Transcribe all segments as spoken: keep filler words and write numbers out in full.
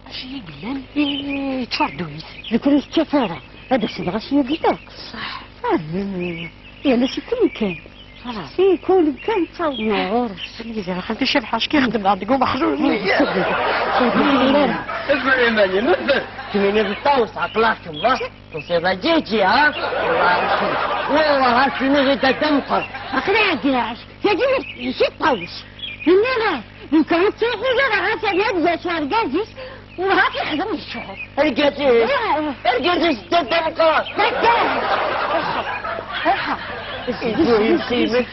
Acu i yellan? Ih, yeččur ddunit. Nekk ur yekkat ara. Ad as-nɣas yagi ta. Ṣṣeḥ. Ah, yal ass ikun kan. Xalaṣ. Ikun kan ttawḍen ɣur-s. Sani zerxen ticabḥa, acu k-ixdem deg umeḥzun-nni? Ur ttebbi. Ur ttebbi ara. Isma iman-im, mebber. Kemmini d ṭṭawes, ɛeqleɣ-kem, ha? Tusiḍ a Ǧiǧi, ha? Wah, ha, sini ɣid ad d-amqer. Aql-i ɛeddiɣ. Tagi mačči d ṭṭawes. Nniɣ-as, lukan ur ttruḥu ara ɣer tama ad d-yas urgaz-is, u hak ixdem ccɣel. Argaz-is? Ih. Argaz-is d dda meqqran. Dda! Ihi, yemsimek,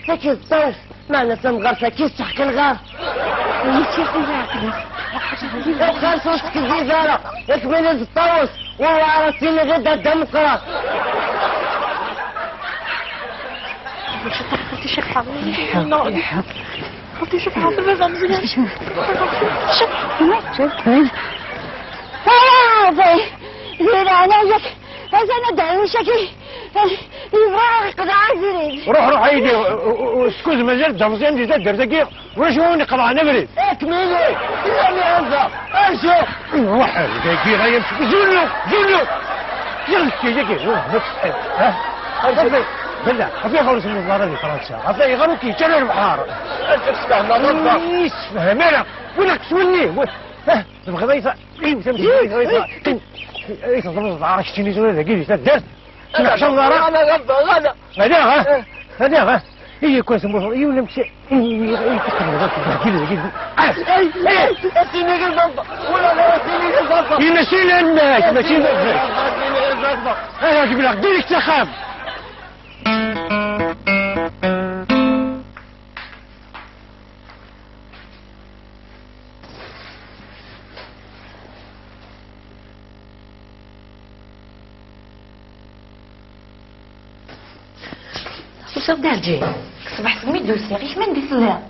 tagi d ṭṭawes, meɛna tamɣart-agi tesseḥq lɣar. Ur ttruḥu ara. Lxir ur teskiddiz ara, yak mini d ṭṭawes, u ara s-iniɣ d dda meqqran. Xalti Cabḥa. Xalti Cabḥa, baba Meẓyan. Cabḥa. Ah, di, di leɛnaya-k. Atan ad d-ɛiwec-agi. Yebɣa ad iqḍeɛ abrid. Ruḥ, ruḥ, aydi. Skud mazal d ameẓyan di taddart-agi. Wacu i wen-iqeḍɛen abrid? Akmini! Ilani anda? Acu? Ruḥ, dagi, ɣaya, zulu, zulu! Yal kečči, dagi, ruḥ, ma tesɛiḍ, ha? Acu? Bella, ɣef ayɣer ur tlemdeḍ ara di Fransa? Ɣef ayɣer ur k-yečči ara lebḥer? Acu tfehmeḍ ara? Ur yessefham ara! Win aqeswelli! Wi-, ha? Tebɣiḍ ad yi-t-, ay, tebɣiḍ ad yi-t-, ay, tebɣiḍ ad yi-t-, ay, tebɣiḍ ad yi-t-, ay, tebɣiḍ ad yi-t-, Ur tḥeccmeḍ ara? Ala, ala, ala. Ala, ha? Ala, ha? Ihi, kwan temmuteḍ, yiwen amek s-, ihi, ihi, ihi, txedmeḍ, ad tbehdil deg-i. Ah! Ay, ay, asini ɣer baba. Wala, la, asini ɣer baba. Ihi, mačči d amek, mačči d amek. Asini ɣer baba. Ala, jebleɣ direct s axxam. Tusiḍ-d a Ɛelǧin? Ṣṣbeḥ segmi d-usiɣ, i kemm anda i telliḍ?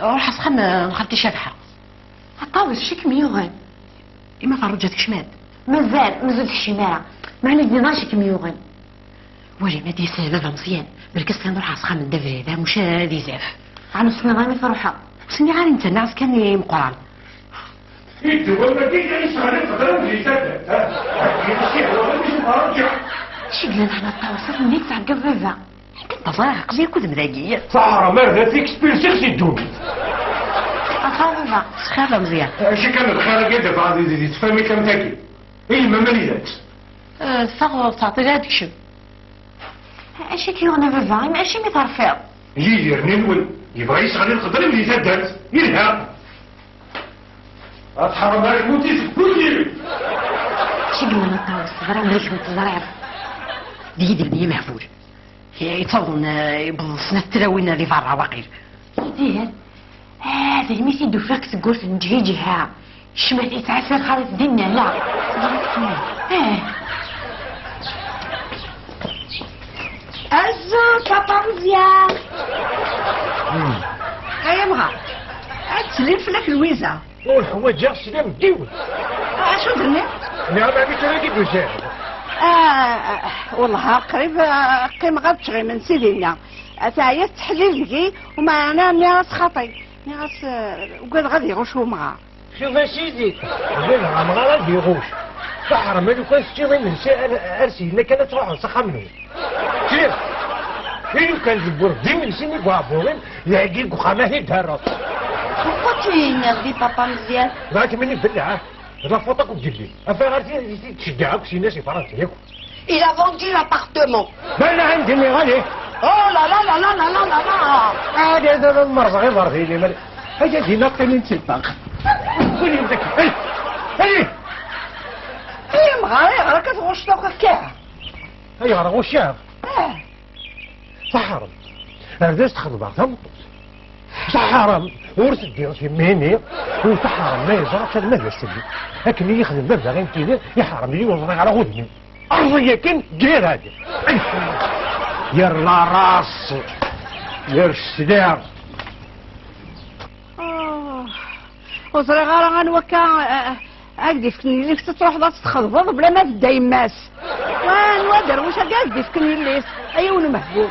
Ruḥ s axxam n xalti Cabḥa. Aṭawes, acu i kem-yuɣen? I ma Ferruǧa tekcem-d? Mazal, mazal tekcim ara. Meɛna d-nniḍ acu i kem-yuɣen? Wali ma d-yeshel baba Meẓyan, balak ass-a ad nruḥ ɣer uxxam n Dda Brid, ah, muc ad izaf. Ɛni ur s-tenniḍ ara mi truḥeḍ? Ur s-nniɣ ara i netta, nniɣ-as kan i Meqqran. I ddwa-agi kan yesɛan iqedran di taddart, ha? Heggi-d si ddwa-agi s ufarǧa. Acu yellan hna ṭṭawes, ad ten-id-tɛeggeḍ baba? Akken teẓriḍ aqzi akk udem dagi. Taḥram ar d at expulsiɣ si ddunit. Axa baba, s xir a Meẓyan. Acu kan lxir-agi d-, d-, d-, d-, d-, tfami kan tagi. I yemma mani-tt? Eh, teffeɣ ur teɛṭil ara tekcem. Acu i k-yuɣen a baba? Acimi terfiḍ? Yidir-nni-nwen yebɣa yesseɣli lqedr-im di taddart. Yelha! Ad tḥerrem ara lmut i tewwit-iw! Acu i yellan a ṭṭawes? Teẓriḍ d acu teẓriḍ? D Yidir-nni amehbul. Yettawḍen, eh, yewweḍ snat tlawin di berra waqil. Yidir? Ah, daymi t-id-ufiɣ deg tewwurt n Ǧiǧiha. Kecmet, yettɛassi lxalat dinna, la. Eh. Azul, papa Meẓyan. Hmm. Ay amɣar, ad d-tlil fell-ak Lwiza. Ur ḥwaǧeɣ sslam n yiwen. Acu d-tenniḍ? Nniɣ-am amek ara k-id-usiɣ. Ah, ah, wellah, qrib, ah, qqimeɣ ad ččeɣ imensi dinna. Teɛya tettḥellil deg-i, umeɛna nniɣ-as xaṭi. Nniɣ-as, eh, ugadeɣ ad iɣuc umɣar. Xir a sidi, ugadeɣ amɣar ad iɣuc. Taḥerma lukan teččiḍ imensi ar, ar s-yenna kan ad truḥeḍ s axxam-nwen. Ččiɣ. I lukan tewwiḍ-d imensi-nni deg uɛebbuḍ-im, dagi deg uxxam ad t-id-terreḍ. Pourquoi tu y-yenniḍ di papa Meẓyan? Dɣa kemmini belleɛ, ah. D la faute akk n yelli. Af ayɣer t-, t-, t-tceggeɛ akk s-yenna si Fransa yakk. Il a vendu l'appartement. Bala ɛendini ɣali. Oh là là là là là là là là. Ah, d, d, d, merẓeɣ iberḍili, mal. Aya dina qqim-in si lbank. Win yemdak. Hey! Hey! Ay, amɣar, ayɣer akka tɣucceḍ akk akka? Ayɣer ɣucceɣ? Ah. Taḥeṛmt. Ar d as-txeḍbeɣ tameṭṭut. Taḥeṛmt. Ur teddiɣ timini. U taḥeṛmt ma yeẓra kan ma d aselli. Akken i yexdem baba i nekkini, iḥeṛm-iyi ur ẓriɣ ara udem-iw. Rẓi yakan, ger-d. Ger la race. Ger cclaɣ. Ah, ur ẓriɣ ara anwa akka, eh, eh, ad k-d-ifken yelli-k, ad truḥeḍ ad tt-txeḍbeḍ bla ma tedda yemma-s. Anwa aderwic-agi ad k-d-ifken yelli-s? A yiwen umehbul.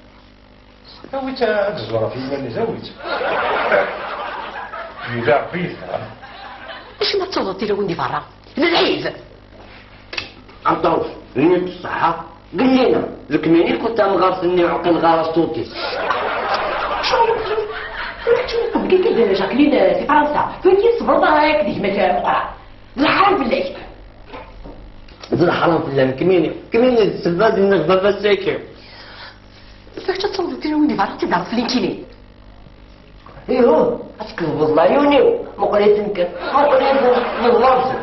Awi-tt ad tẓur ɣef yiman-is, awi-tt. Yella Ṛebbi yefhem. Acimi ad tawḍeḍ tilawin di berra? D lɛib! Ɛebd Ṛṛuf, ini-d ṣṣeḥḥa, gellina, d kemmini kent tamɣart-nni uɛqil ɣer astutis. Tura keččini qbel kan d Jacqueline, eh, si Fransa. Tura keččini tsebreḍ ara yak d gma-k, eh, meqqran. D leḥram fell-ak. D leḥram fell-am, kemmini, kemmini d ssebba ad nneɣ baba-s akka. Kečč ad tawḍeḍ tilawin di berra, ad tt-id-terreḍ fell-i nekkini. Ihu, ad tkesbeḍ leɛyun-iw, muqel-iten kan, muqel-iten, d lmerẓu.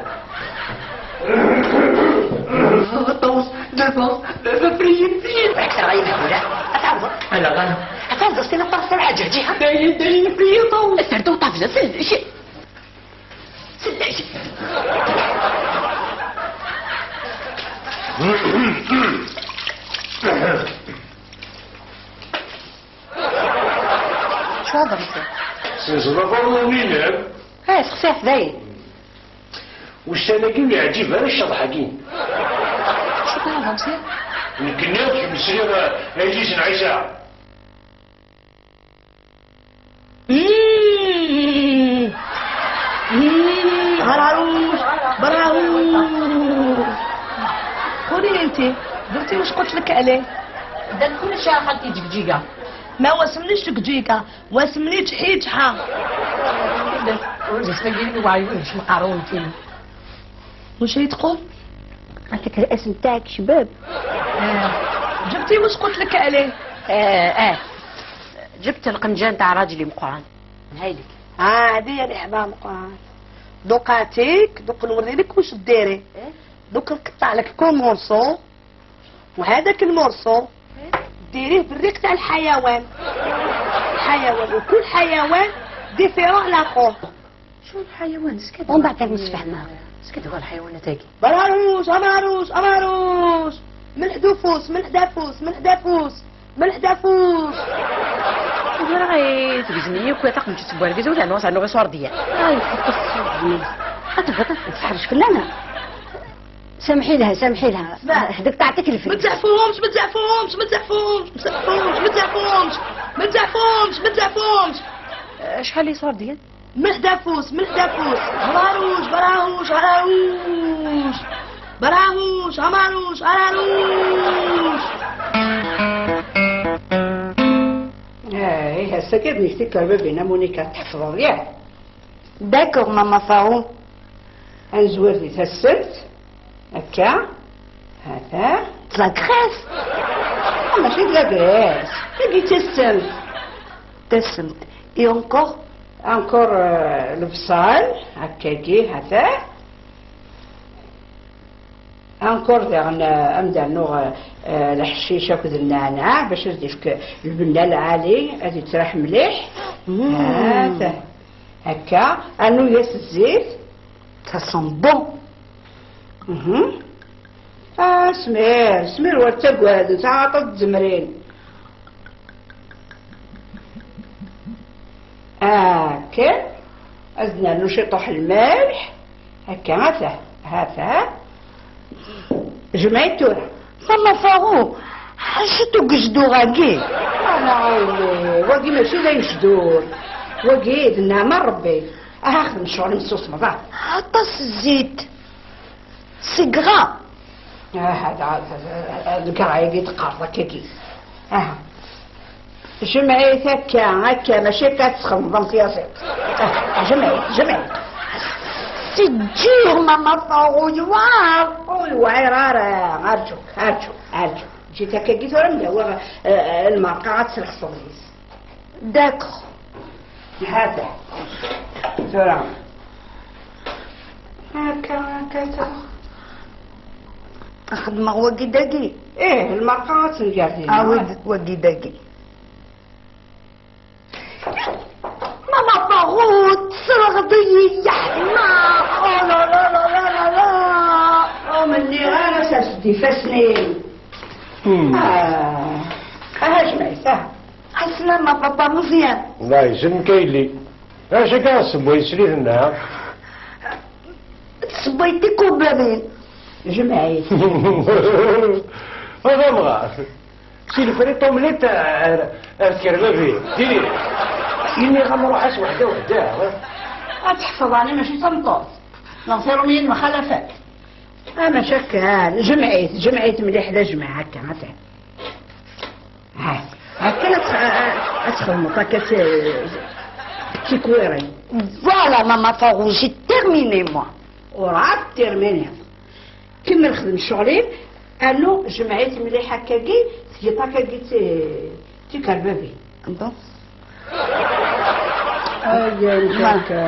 Ṭawes, d aṭawes, d aṭawes, friyin, friyin. Ur ḥkiseɣ ay mehbula, ad tɛawdeḍ. Ala, ɣana. Ad tɛawdeḍ s tin aṭas, ur ḥaǧa ǧiha. Dayen, dayen, friyin, ṭawes. Serd uṭabla, seld. Seld. Acu ad d-nseɣ? Senzeḍ abaḍun-inem. Ah, sexsiɣ-t dayen. Ussan-agi ur yeɛǧib ara ccḍeḥ-agi. Acu kan ad d-nseɣ? Nekk nniɣ-d kemm sliɣ, eh, ay Yizen Ɛisa. Bravo! Bravo! قولي لي انت، درتي واش قلت لك عليه؟ درت كلش اخا تيجيكجيكا. ما واسمليش تجيكجيكا، واسملي تحيتحا. وجهك يقول وعيونك مقارون فيه. واش هي تقول؟ قالت لك الاسم تاعك شباب. آه. جبتي واش قلت لك عليه؟ آه، آه. جبت القنجان تاع راجلي مقران. هايلك. اه، هذه هي الحبام مقران. دوك عطيك، دوك نوري لك واش ديري. إيه؟ دوك نقطع لك كل مورسو، وهذاك المورسو ديريه بالريق تاع الحيوان. الحيوان، وكل حيوان ديفيرون على خوه. شو الحيوان؟ سكت. ومن بعد نسفهمها. سكت، هو الحيوانات هاكي. براروش، اماروش، اماروش. ملح دوفوس، ملح دافوس، ملح دافوس، ملح دافوس. Tura ay tgezmi yakk taqemǧet n wergaz ur ternu ternu ɣer ṣṣurdiya. Ay, teṭṭes ṣṣurdiya. Ad tebɣiḍ ad tḥerrec fell-aneɣ. سامحي لها، سامحي لها. هذيك تعطيك الفلوس. ما تزعفوهمش، ما تزعفوهمش، ما تزعفوهمش، ما تزعفوهمش، ما تزعفوهمش، ما تزعفوهمش، ما تزعفوهمش. آه، شحال لي صار ديال؟ ملح دافوس، ملح دافوس. هراروش، براهوش، هراروش. براهوش، هماروش، هراروش. ايه، هسه كيف نكتب كربة بينا مونيكا تحفظ، ياك؟ D'accord, maman Farou. Anzwir di tassemt, akka, hata. De la graisse. Ah, mačči de la graisse. Tagi d tassemt. Tassemt. Et encore? Encore, euh, lebṣel, akkagi, hata. Encore daɣen, euh, ad m-d-rnuɣ, euh, euh, leḥcic akked nneɛneɛ, bac ad d-yefk lbenna lɛali, ad yettraḥ mliḥ. Mm. Hata. Akka, rnu-yas zzit. Ça sent bon. Mhm. Ah, smir, smir, ur ttagad, nesɛa aṭas n tzemrin. Akka, ad nernu ciṭuḥ lmelḥ. Akka, hata, hata. Jmeɛ-it tura. Maman Farou, ḥaca ugejdur-agi. Ala, wagi mačči d agejdur. Wagi d nneɛma n Rebbi. Aha, xdem ccɣel-im tessusmeḍ, ah. Aṭas zzit. C'est gras. Ah, hada, hada, hada, lgras-agi teqqareḍ akkagi. Aha. Jmeɛ-it akka, akka, mačči akka ad txedmeḍ am tyaziḍt. Ah, jmeɛ-it, jmeɛ-it. C'est dur, maman Farou, yewɛer. Ur yewɛir ara, arǧu, arǧu, arǧu. Ǧǧet akkagi tura, ad m-d-awiɣ, eh, eh, lmerqa ad tlexseḍ yis. D'accord. Hata. Tura. Akka, akka, tura. Xedmeɣ wagi dagi. Ih, lmerqa ad tenǧer din. Ah, wagi, wagi dagi. Maman Farou, tesserɣeḍ-iyi ya ḥma. Oh là là là là là là. Oh, ma nniɣ ara sers-d ifassen-im. Hmm. Ah, aha, jmeɛ-it, ah. Ɛeslama, papa, Meẓyan. Allah yesellmek a yelli. Acu akka tessewway srid-nneɣ? Tessewway tikubanin. Jmeɛ-it. Ad amɣar. Si lefri ṭumlit ar, ar tkerbabi. Diri. Ini-am ruḥ-as weḥda weḥda. Ad teḥfeḍ, ani mačči d tameṭṭut. Neɣ tiṛumyin mxalafat. Ah, mačči akka. Jmeɛ-it, jmeɛ-it mliḥ, d ajmaɛ akka, atan. Ha, akken ad tx-, ad txedmeḍ akka t-, tikwirin. Voilà, maman Farou, j'ai terminé, moi. Ur ɛad terminiḍ. Kemmel xdem ccɣel-im, anu jmeɛ-it mliḥ akkagi, tgiḍ akkagi ti-, tikerbabi. Bon. Ay, ay, Ma- akka.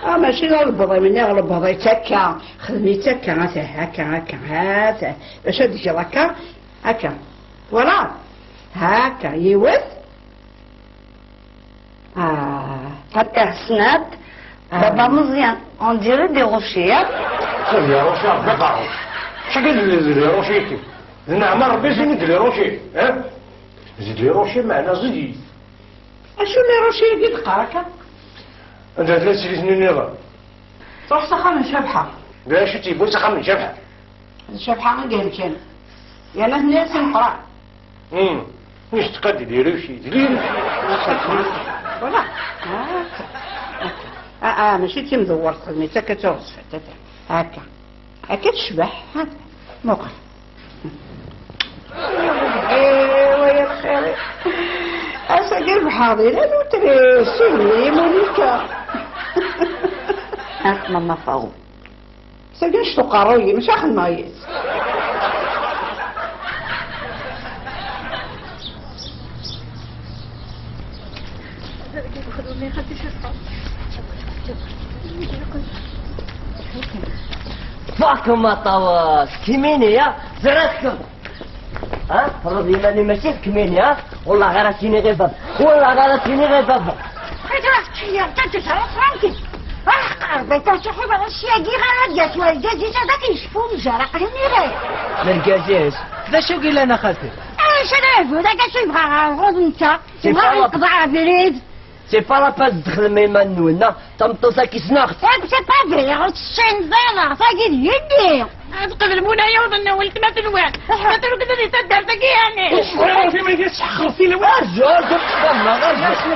Ah, mačči d lebḍi, menni ɣer lebḍi, akka. Xdem-itt akka, ata, akka, akka, ata. Bac ad tgeḍ akka, akka. Voilà. Haka, yiwet. Ah. Haka, snat. Ah. Baba Meẓyan, on dirait des rochers, hein? C'est des rochers, d'accord. Chacun des, des rochers. D nneɛma Rebbi, c'est des rochers, hein? C'est des rochers, meɛna zid-it. Acu les rochers-agi d-qqar akka? Anda tella teslit-nni nniḍen? Truḥ s axxam n Cabḥa. D acu tt-yewwin s axxam n Cabḥa? D Cabḥa i ihelken. Yerna tenna-yas i Meqqran. Hmm. Icteq-d di Ruci, d Liruci. Voilà. Ah, ah, mačči d timdewwert, xedmet akka d tuɣezfat, akka. Akka tecbeḥ, ha, muqel. Ewa ya lxir. Ass-agi rebḥeɣ di la loterie, sidi Monica. Ak mama Faru. Sagi anect uqerruy-im, maca xedmeɣ yis. Tfaqem a Ṭawes, kimini ya, ẓriɣ-kem. Ha? Terreḍ iman-im mačči d kemmini, ha? Wallah ɣer ad tini ɣer baba. Wallah ɣer ad tini ɣer baba. Ḥaǧa ttiyar, ttaǧǧa ɣer franki. Ah, qerbi, tacuḥi wala syagi ɣer ad yas wergaz-is ad ak-yecfu mjar aqli-nni ɣer. Lergaz-is? D acu i yellan a xalti? Eh, acu ara yebɣu, d acu yebɣa ɣer ɣur netta? Yebɣa ad yeqḍeɛ abrid. C'est pas la peine ad txedmem iman-nwen, neɣ tameṭṭut-agi ssneɣ-tt. Yak, c'est pas vrai, ur tessineḍ ara, tagi d yelli. Ad qbel muna yaweḍ-nni weltma-tnwen. Ma turged di taddart-agi, yeɛni? Ur tebɣiḍ ara tima-agi ad tḥeqreḍ tilawin? Arǧu, arǧu, ttfehmeɣ, arǧu.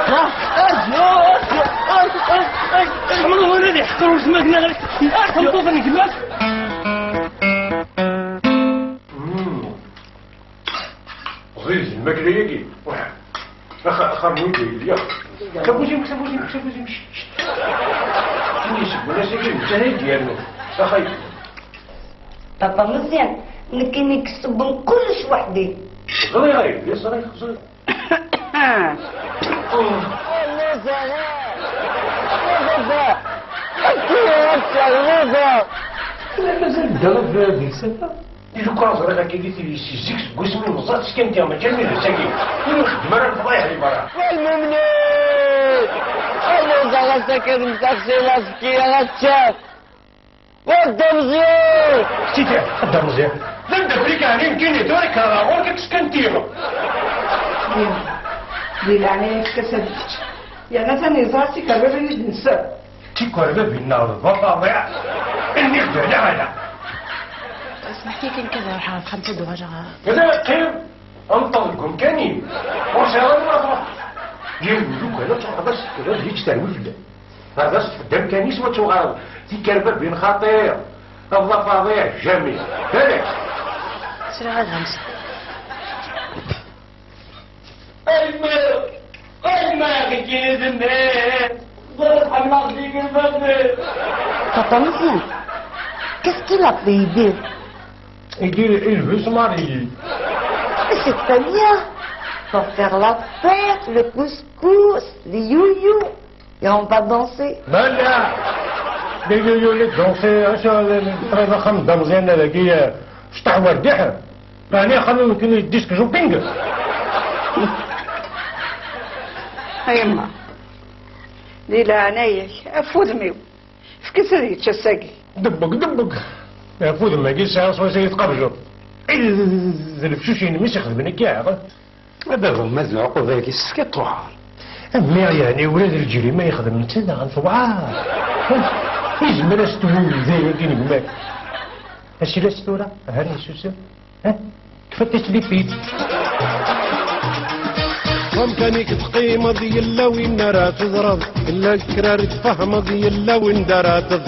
Ha? Arǧu, arǧu, arǧu, arǧu, arǧu. Tḥemmleḍ win ad iḥeqer weltma-k neɣ tameṭṭut n gma-k? Ẓid lmakla-agi. Axa, axxam n wid yelli. Kkes afus-im, kkes afus-im, kkes afus-im. Ini seg wanas-agi netta ay d-yernu. Axay. Papa Meẓyan, nekkini ksebben kullec weḥd-i. Ẓriɣ ay, ẓriɣ, ẓriɣ. Mazal dda deg sata. Ilukan ẓriɣ akka di tili si zik seg wasmi meẓẓat skanti mačči armi d ass-agi. Ur nxeddem ara lefḍayeḥ di berra. Walmumni! Armuẓ aɣas akka d mtaxsi la fkiya ad teččeḍ. Wa Dda Meẓyan! Sidi, a Dda Meẓyan. D anda frik ɛni nekkini tura kra ɣur-k skanti. Di leɛnaya-k efk-as ad yečč. Yerna atan yeẓra tikerriḍin i d-nessawel. Tikerriḍ a baba ḍiɛ. Nniɣ-d ala ala. Smeḥ-iyi kan, kan ruḥeɣ ɣer texxamt ad uɣaleɣ. Mazal qqim, ad nṭeḍ deg umkan-im. Ur sɛiɣ ara ma truḥ. Yal wid ukan ad truḥeḍ ad s-tefkeḍ ad yečč terwi fell-am. Ad as-tfeddem kan isem ad tuɣaleḍ. Tikerba bin xaṭi. Aḍaf aḍiɛ jami. Balak. Sriɣ ad ɣemseɣ. Ay ma, ay ma, keččini d mmi. Ẓriɣ ḥemmleɣ-k di lbabni. Papa Meẓyan, qu'est-ce qu'il a fait, Idir? Idir, il veut se marier. Mais c'est très bien. Pour faire la fête, le couscous, les youyou. Et on va danser. Mala! Des youyou, les danser, acu, triḍ axxam n Dda Meẓyan dagi, cṭeḥ werdiḥ. Ɛni axxam-im nekkini disque jumping? A yemma, di leɛnaya-k, af udem-iw, efk-as ad yečč ass-agi. Debbeg, debbeg. Af udem-agi sɛiɣ swayes ay tqabjeḍ. D lefcuc-inem i s-ixedmen akka. A baba, ma d lɛuquba-agi, yessefk ad truḥeḍ. A mmi, yeɛni ula d lǧrima yexdem netta daɣen tewɛer. Izmer ad s-tewwi webday-agi n gma-k. Asilas tura, ha yessusem. Ha? Kfat taslipit. Wamkan-ik teqqimeḍ, yella win ara teẓreḍ, yella kra ara tfehmeḍ, yella win d ara teẓ-